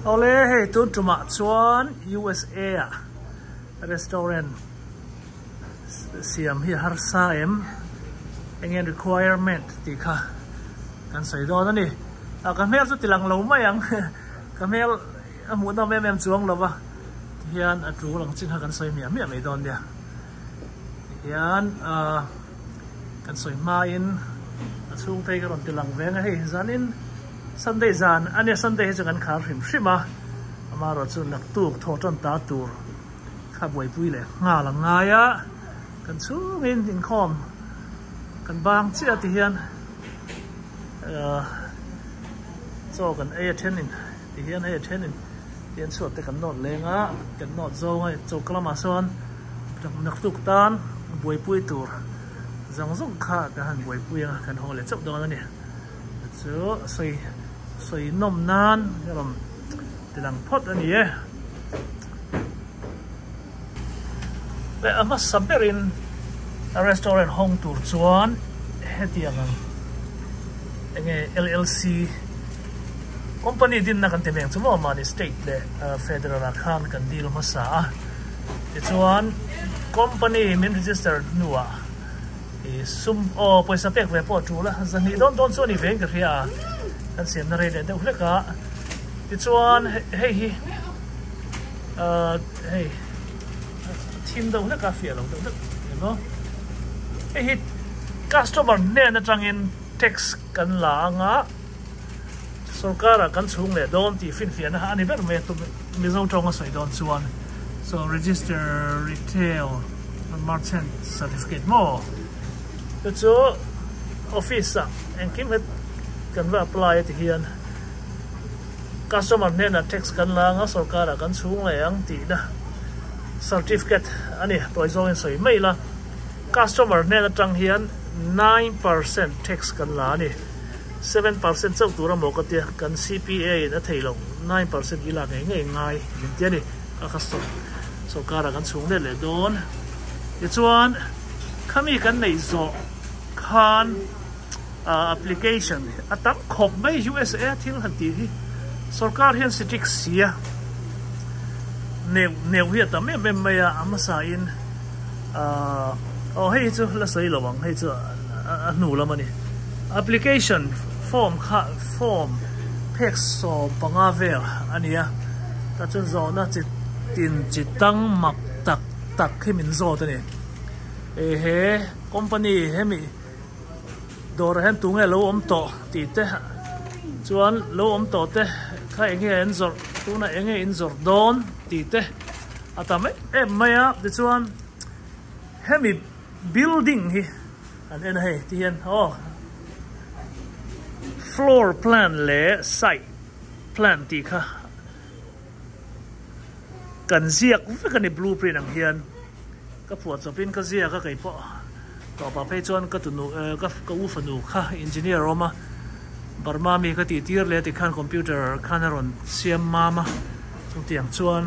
Awle hei tun tumah chuan USA ah restaurant siam hi a harsa em eng nge requirement tih kha kan sawi dawn a ni. Ah ka hmel chu ti lang lo mai ang ka hmel a hmuh nawm em em chuang lo va tihian a tul ang chin kha kan sawi miah miah mai dawn nia. Tihian ah kan sawi hmain a chhungte hi ka rawn ti lang ve ang a hei zanin Sunday zan a nia Sunday hi chu kan khar hrim hrim a amaherawhchu naktuk thaw tan ta tur kha buaipui leh nghal a ngai a kan chhungin inkhawm kan bang chiah tihian ah chaw kan ei a thenin tihian hei a thenin tihian chhuat te kan nawt leng a kan nawt zawng a choka lamah sawn naktuk tan buaipui tur zawng zawng kha kan han buaipui a kan haw leh chauh dawn a ni chu sawi sawi nawm nan ka rawn ti lang phawt a ni e leh a hmasa berin a restaurant hawng tur chuan hetiang ang enge L_L_C company dinna kan ti mai ang chu maw mahni state leh federal ah khan kan deal hmasa a tichuan company min register hnuah ih sum aw pawisa pek ve pawh a tul a zahnih dawn dawn chu a ni ve in ka hria a kan siamna rei leh deuh hlek a tichuan hei hi ahh hei thim deuh hlek a fiah lo deuh hlek emaw hei hi customer hnen atangin tax kan la anga sorkar ah kan chhung leh dawn tih finfiahna a ni ber mai a tum Mizo tawng a sawi dawn chuan so register retail merchant certificate maw chu chu office ah engkim het kan va apply a ti hian customer hnenah tax kan la anga sorkar ah kan chhung leh ang tihna certificate a ni tawi zawngin sawi mai ila customer hnen atang hian 9% tax kan la a ni. 7% chauh tur amaw ka tia, kan CPA in a thei lo, 9% i lak ngei ngei ngai min ti a ni, ka kha sawrkar ah kan chhung let leh dawn. Tichuan khami kan neih zawh khan application a tam khawp mai USA thil han tih hi sawrkar hian strict si a, neuh neuh hi a tam em em mai a, a hmasa in aw hei hi chu la sawi lo ang hei chu a hnu lam a ni. Application form kha form phek 15 vel a ni a, tah chuan zawhna chi tin chi tang mak tak tak hi min zawt a ni. He company hemi dawrah hian tunge lo awm tawh tih te chuan lo awm tawh te kha enge an zawrh tunah enge in zawrh dawn tih te a tam em em mai a, tichuan hemi building hi an en a hei ti hian aw floor plan leh site plan tih kha kan ziak vek a ni blueprint ang hian ka phuah chawp in ka ziak a kei pawh tawpah phei chuan ka tunu eh ka ka u fanu kha engineer a awm a Burma mi ka tih tir leh tikhan computer khan a rawn siam mam a chutiang chuan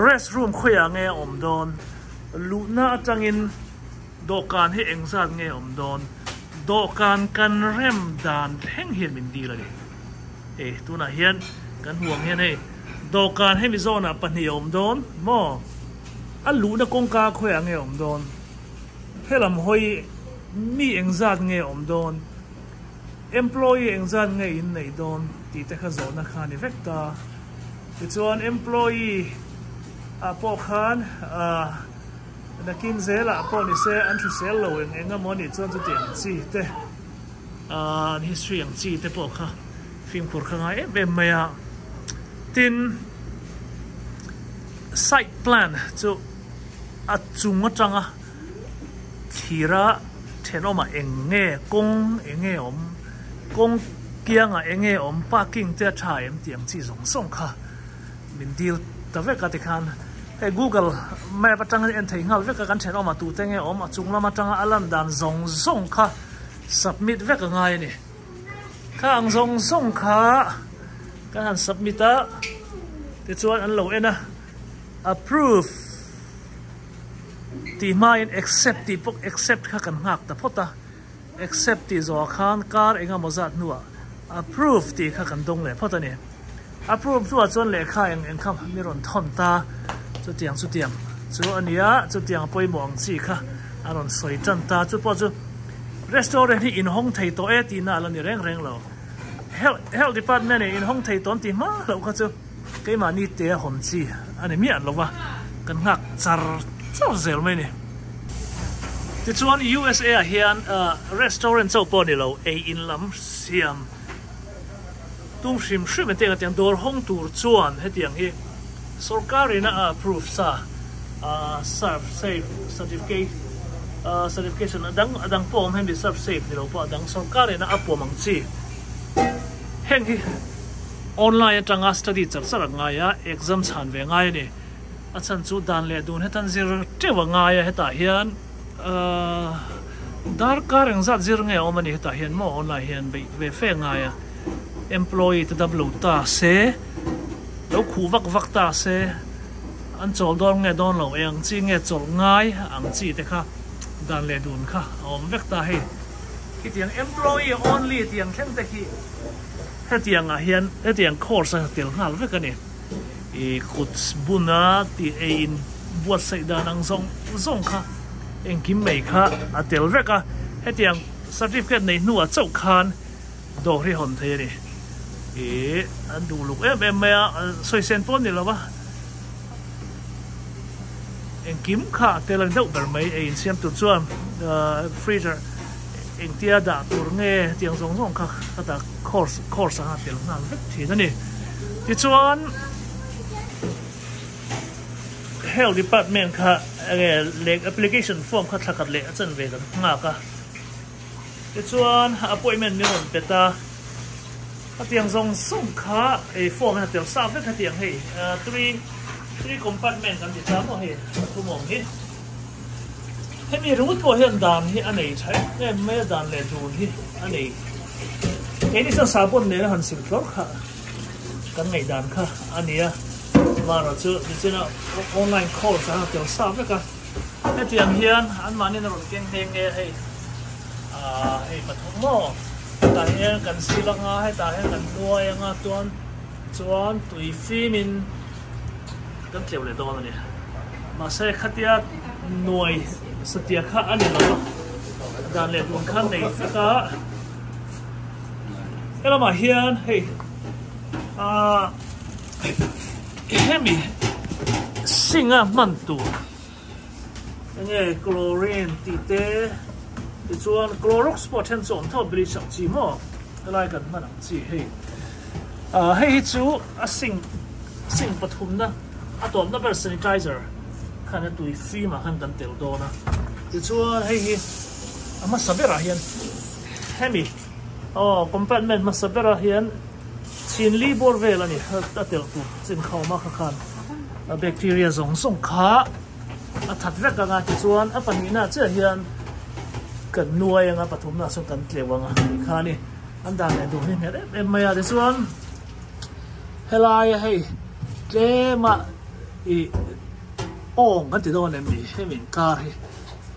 restroom khawiah nge a awm dawn luhna atangin. Dawhkan hi engzat nge awm dawn? Dawhkan kan rem dan thleng hian min dil a ni. Hei tunah hian kan hmu ang hian hei dawhkan hemi zawnah pahnih a awm dawn maw? A luhna kawngka khawiah nge awm dawn? Helam hawi mi engzat nge awm dawn? Employee engzat nge in neih dawn? Tih te kha zawhna kha a ni vek ta. Tichuan employee ah pawh khan ah. Nakin zelah pawh ni se an hrisel lo eng eng emaw anih chuan chutiang chi te an history ang chi te pawh kha fimkhur kha ngai em em mai a. Tin, site plan chu a chung atanga thlira thenawmah eng nge kawng eng nge awm, kawng kiangah eng nge awm, parking te a tha em tih ang chi zawng zawng kha min dil ta vek a tikhan hei google map atanga en thei nghal vek a kan thenawm a tute nge awm a chung lam atanga a lan dan zawng zawng kha submit vek a ngai a ni kha ang zawng zawng kha kan han submit a tichuan an lo en a approve tih hmain accept tih pawh accept kha kan nghak ta phawt a accept tih zawhah khan kar engemaw zat hnuah approve tih kha kan dawng leh phawt a ni. Approve hnuah chuan lehkha eng eng kha mi rawn thawn ta, chutiang chutiang chu a nia, chutiang a pawimawh ang chi kha a rawn sawi tan ta, chu pawh chu restaurant hi inhawng thei tawh e tihna a la ni reng reng lo. Health department in inhawng thei tawh an ti hma loh kha chu keimahni te a hawn chi a ni miah lo va, kan nghak char char zel mai a ni. Tichuan USA ah hian restaurant chauh pawh a ni lo, ei in lam siam tum hrim hrim e tiang tiang dawr hawng tur chuan hetiang hi sorkar in a approve sa serve safe certificate certification a dang a dang pawh awm hemi serve safe ni lo pawh a dang sorkar in a a pawm ang chi heng hi online atanga study char char a ngai a exam chhan ve ngai a ni a chhan chu dan leh dun hetan zir teuh a ngai a hetah hian. Darkar engzat zir nge a awm a ni hetah hian maw online hian beih ve fe ngai a employee te dam lo ta se lo khuh vak vak ta se an chawl dawn nge dawn lo eng chi nge chawlh ngai ang chi te kha dan leh dun kha a awm vek ta hei khitiang employee only tiang thleng te khi hetiang ah hian hetiang course a tel nghal vek a ni. I kut buna tih ei in buatsaih dan ang zawng zawng kha engkim mai kha a tel vek a, hetiang certificate neih hnuah chauh khan dawr hi hawn thei a ni. I an duh luk em em mai a, sawi sen pawh a ni lo va, engkim kha a tel a ni deuh ber mai ei insiam tur chuan freezer engtia dah tur nge hetiang zawng zawng kha ka dah course course anga tel nghal vek thin a ni. Tichuan Health Department kha enge leh application form kha thla khat leh a chan ve kan nghak a. Tichuan appointment min rawn pe ta. Hetiang zawng zawng kha ei form hian a tel sa vek hetiang hei 3 3 compartment kan ti ta maw hei pathum awm hi. Hemi ringawt pawh hian dan hi a nei tha em em mai a, dan leh dun hi a nei. Keini chuan sahbawn nena han sil tlawr kha kan ngaihdan kha a ni a, Mara chu tichina online course a tel sa vek a, hetiang hian anmahniin a rawn keng nghe nghe hei aah hei pathum maw hetah hian kan sil anga hetah hian kan nuai anga chuan chuan tui fimin kan tleuh leh dawn a ni. Mahse khatia nuai satia kha a ni lo a, dan leh dun kha nei vek a. He lamah hian hei ah hemi sing a hman tur enge chlorine tih te tichuan clorox pawh a then chu a awm tho a bleach ang chi maw helai kan hman ang chi hei ah hei hi chu a sing sing pathumna a tawpna ber sanitizer khan a tui fim ah khan kan tel dawn a tichuan hei hi a hmasa berah hian. Hemi aw compartment hmasa berah hian chhin li bawr vel a ni a telh tur chin kha awm a kha khan a bacteria zawng zawng kha a that vek ang a tichuan a pahnihna chiah hian kan nuai ang a pathumna chuan kan tleuh ang a tih kha a ni an dan leh duh hi nghet em em mai a tichuan helaia hei tlema ih awng kan ti dawn em ni hemi inkar hi.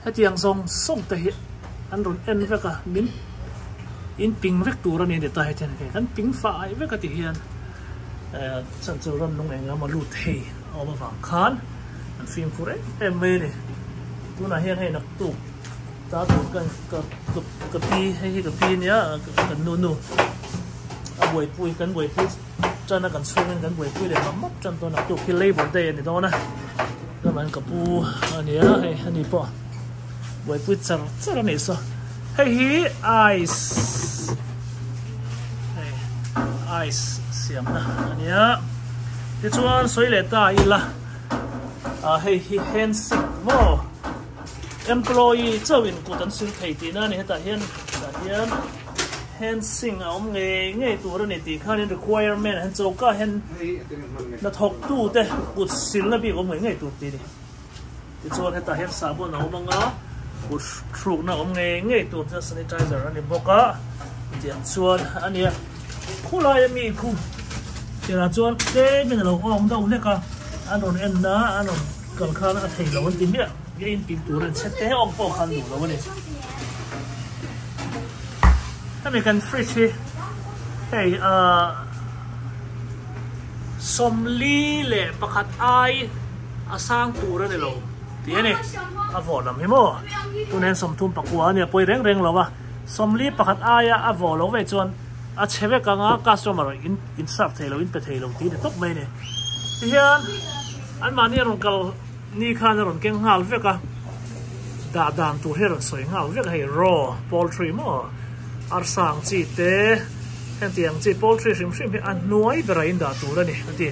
Hetiang zawng zawng te hi an rawn en vek a, min in ping vek tur a ni ni ta hetiang hi kan ping fai vek a ti hian eh chan chu ram nung eng emaw lut thei a awm avang khan an fimkhur em em mai a ni. Tunah hian hei naktuk ta tur ka ka ka pi hei hi ka pi ania kan nu nu a buaipui kan buaipui tan a kan chhungin kan buaipui leh map map tan dawn a tuk hi labour day a ni dawn a chuan ka pu a ni a hei ani pawh buaipui char char a nih saw hei hi ice hei ice siamna a ni a tichuan sawi leh ta ila ah hei hi handshake maw employee chauhin kut an sil thei tihna a ni hetah hian hetah hian. Hand sink a awm ngei ngei tur a ni tih khanin requirement ah hian choka hian hnathawk tu te kut silna bik awm ngei ngei tur tih a ni. Tichuan hetah hian sahbawn a awm ang a, kut hrukna awm ngei ngei tur chuan sanitizer a ni bawk a, tiang chuan a ni a. Khulai a mi khu tirah chuan tlemin a lo awng deuh hlek a, an rawn en na an rawn kal khan a thei lo an ti hmiah. Nge in pin tur a chhe te awm pawh khan duh lo a ni. Hemi kan fridge hi hei ahh. 41 ai a sang tur a ni lo tih a ni. A vawh lam hi maw? Tun hian 39 a nia pawi reng reng lo a, 41 aia a vawh loh vei chuan a chhe vek ang a, customer in in serve thei lo, in pe thei lo tih a ni tawp mai a ni. Tihian anmahni a rawn kal ni khan a rawn keng nghal vek a, dah dan tur hi a rawn sawi nghal vek a, hei raw poultry maw arsa ang chi te, Hetiang chi poultry hrim hrim hi a hnuai berah in dah tur a ni a ti.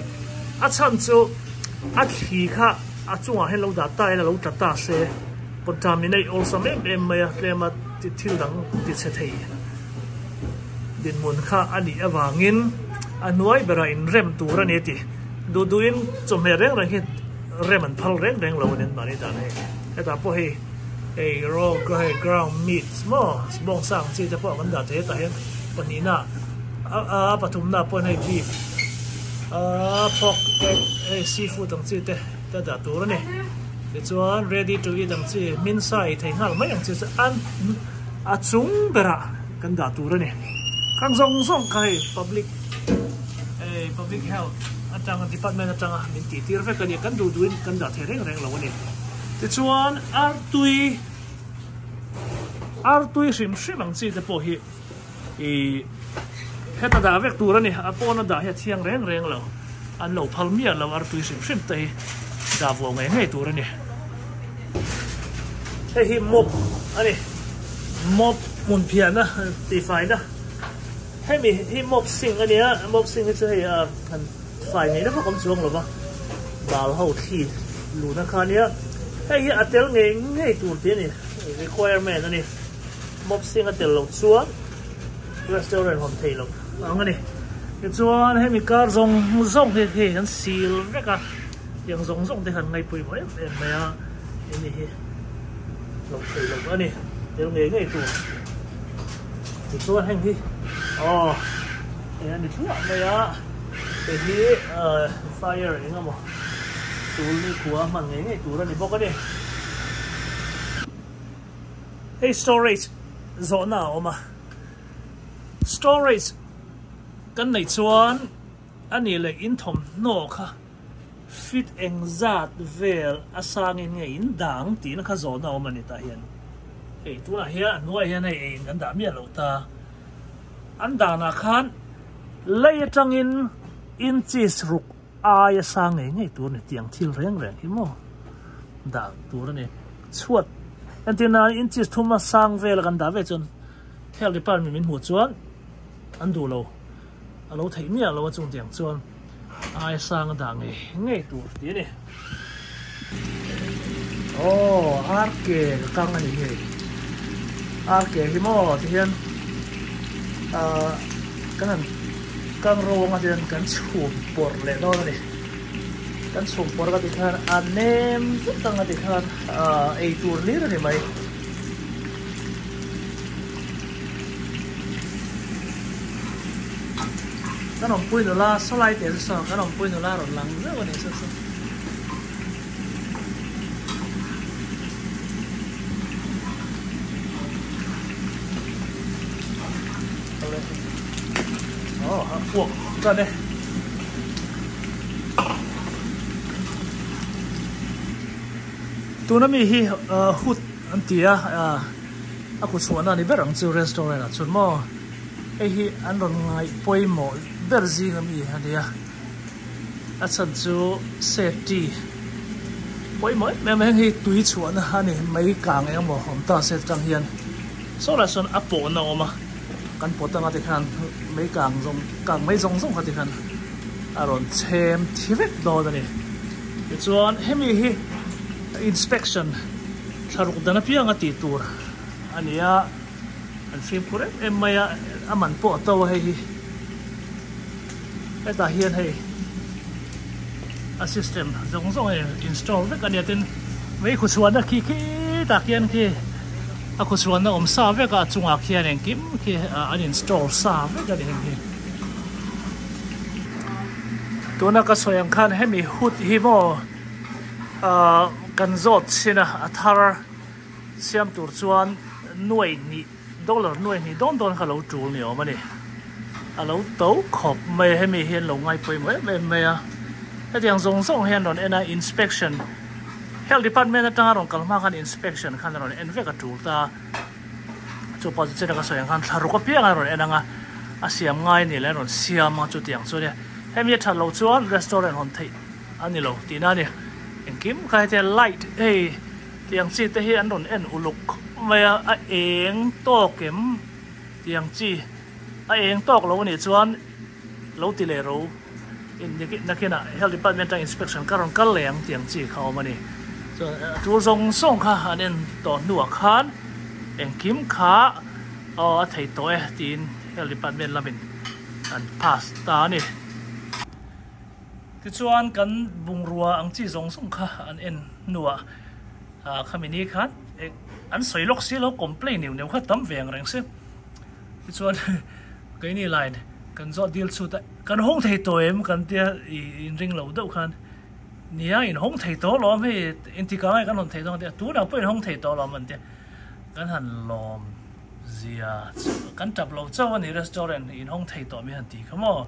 A chhan chu a thli kha a chungah hian lo dah ta ila lo tla ta se contaminate awlsam em em mai a, tlema thil dang ti chhe thei dinhmun kha a nih avangin a hnuai berah in rem tur a ni a ti. Duh duhin chawhmeh reng reng hi rem an phal reng reng lo a ni an mahni dan hei. Hetah pawh hei. Hei raw hei ground meat maw bawngsa ang chi te pawh kan dah thei a tah hian pahnihna a pathumna pawh hei beef a pork egg hei seafood ang chi te te dah tur a ni tichuan ready to eat ang chi hmin sa ei thei nghal mai ang chi chu an a chung berah kan dah tur a ni khang zawng zawng kha hei public hei public health atanga department atanga min tih tir vek a ni kan duh duhin kan dah thei reng reng lo a ni. Tichuan artui artui hrim hrim ang chi te pawh hi ih heta dah vek tur a ni a pawna dah hi a thiang reng reng lo an lo phal miah lo artui hrim hrim te hi dah vuah ngei ngei tur a ni. Hei hi mop a ni mop hmun phiahna tihfaina hemi hi mop sink a ni a mop sink hi chu hei a han Fai ngei na vak awm chuang lova bal ho thli luhna kha ania hei hi a tel ngei ngei tur tih a ni requirement a ni mop sing a tel loh chuan restaurant hawn thei loh ang a ni tichuan hemi kar zawng zawng hi hei an sil vek a tiang zawng zawng te khan ngaihpawimawh em em mai a hemi hi loh thei loh a ni tel ngei ngei tur tichuan heng hi aw. Hei a ni thluah mai a, hei hi fire eng emaw tul ni khua hman ngei ngei tur a ni bawk a ni. Hei storage zawhna a awm a, storage kan neih chuan a nih leh in thawmhnaw kha fit eng zat vel a sangin nge in dang tihna kha zawhna a awm a ni tah hian. Hei tunah hian a hnuaiah hian hei ei in kan dah miah lo ta. An danah khan lei atangin inches ruk aia sang ngei ngei tur a ni tiang thil reng reng hi maw dah tur a ni. Chhuat entir nan inches thuma sang vela kan dah ve chuan health department min hmuh chuan an duh lo a lo theih miah lo a chung tiang chuan aia sang a dah ngei ngei tur tih a ni. Aw RK ka kang a ni hei RK hi maw ti hian ah kan han kang rawng a hian kan chhum pawrh leh dawn a ni kan chhum pawrh a ti khan a nem vek ang a ti khan ah ei tur hlir a ni mai. Kan awmpui nula sawlai teh chu saw kan awmpui nula rawn lang zeuh a ni chu chu. Oh, a puak tan e. Tuna mi hi hut an ti a, a ku chhuahna a ni ber ang chu restaurant ah chuan maw. Hei hi an rawn ngaih pawimawh ber zing ami a nia. A chhan chu safety pawimawh em em a heng hi tui chhuahna a ni mai kang eng emaw awm ta se atang hian saw lai sawn a pawhna a awm a kan pawt anga tikhan mei kang zawng kang mei zawng zawng kha tikhan a rawn chhem thi vek dawn a ni tichuan hemi hi inspection thlaruk dan apianga tih tur a ni a. An fimkhur em em mai a, a man pawh a to a hei hi. Hetah hian hei a system zawng zawng hei install vek a nia tin mei khuchhuahna khi khitah khian khi a khuchhuahna awm sa vek a a chungah khian engkim khi an install sa vek a ni heng hi. Tuna ka sawi ang khan hemi hut hi maw ah kan zawt chhin a a thar. Siam tur chuan nuai hnih dollar nuai hnih dawn dawn kha lo tul ni awm a ni. A lo to khawp mai a, hemi hi an lo ngai pawimawh em em mai a. Hetiang zawng zawng hian rawn en a, inspection, Health Department atanga rawn kal hma khan inspection khan a rawn en vek a tul ta a. Chu pawh chu chena ka sawi ang khan thla ruk apiang a rawn en ang a, a siam ngai a nih leh a rawn siam a chutiang chu a nia. Hemi a that loh chuan restaurant hawn theih a ni lo tihna a ni. Engkim kha hetia light hei tiang chi te hi an rawn en uluk khawp mai a, a eng tawk em tiang chi a eng tawk lo a nih chuan lo ti leh ro nakinah health department atang inspection ka rawn kal leh ang tih ang chi kha a awm a ni. Chuan a tul zawng zawng kha an en tawh hnuah khan engkim kha aw a thei tawh e tiin health department lamin an pass ta a ni. Tichuan kan bungrua ang chi zawng zawng kha an en hnuah ah khami ni khan an sawi lawk si lo complain neuh neuh kha tam ve ang reng se. Tichuan keini line kan zawh dil chhut a, kan hawng thei tawh em kan tia i inring lo deuh khan nia in hawng thei tawh alawm hei engtik ah nge kan hawn thei dawn tia tunah pawh in hawng thei tawh alawm an tia kan han lawm zia chu kan tap lo chauh a ni restaurant in hawng thei tawh mi han ti kha maw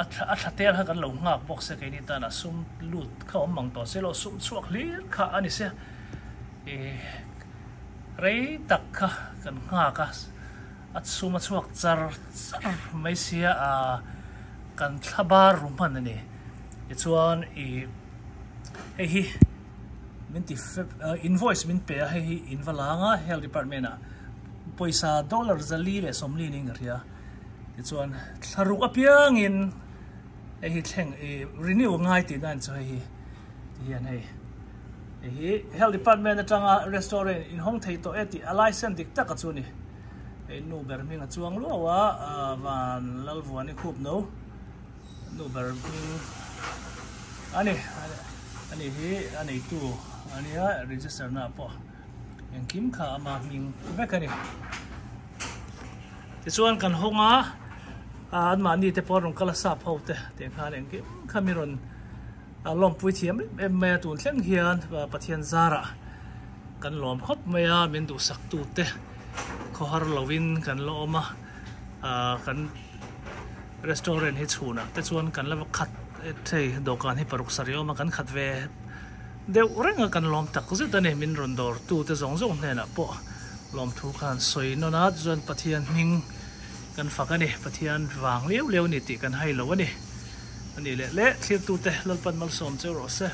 a a thla tel kha kan lo nghak bawk se keini tan a sum lut kha awm mang tawh se lo sum chhuak hlir kha a ni sia i Rei tak kha kan nghak a, a chhum a chhuak char char mai sia a, kan thla bar ru hman a ni. Tichuan ih hei hi min ti invoice min pe a, hei hi in va lang a health department ah pawisa dollar zali leh sawmli niin ka hria. Tichuan thla ruk apiangin hei hi thleng ih renew a ngai tihna a ni chu hei hi. Ti hian hei hei hi health department atanga restaurant inhawng thei tawh e tih a license dik taka chu a ni. Hei nu ber hming a chuang luau a ah van Lalvuani khup no nu ber hming a ni a ni hi a neitu a nia register na pawh engkim kha ama hming vek a ni. Tichuan kan hawng a ah anmahni te pawh a rawn kal a sap ho te tiang khan engkim kha mi rawn A lawmpui thiam em em mai a, tun thleng hian Pathian zarah kan lawm khawp mai a, min duhsak tute khawhar lovin kan la awm a, kan restaurant hi chhunah te chuan kan la khat thei dawhkan hi paruk sarih a awm a, kan khat ve deuh reng a, kan lawm tak zet a ni, min rawn dawr tute zawng zawng hnenah pawh lawmthu kha an sawi nawn a, chuan Pathian hming kan fak a ni, Pathian vang liau liau a ni tih kan hai lo a ni. A nih leh leh thlirtute Lalpan malsawm cheu rawh se.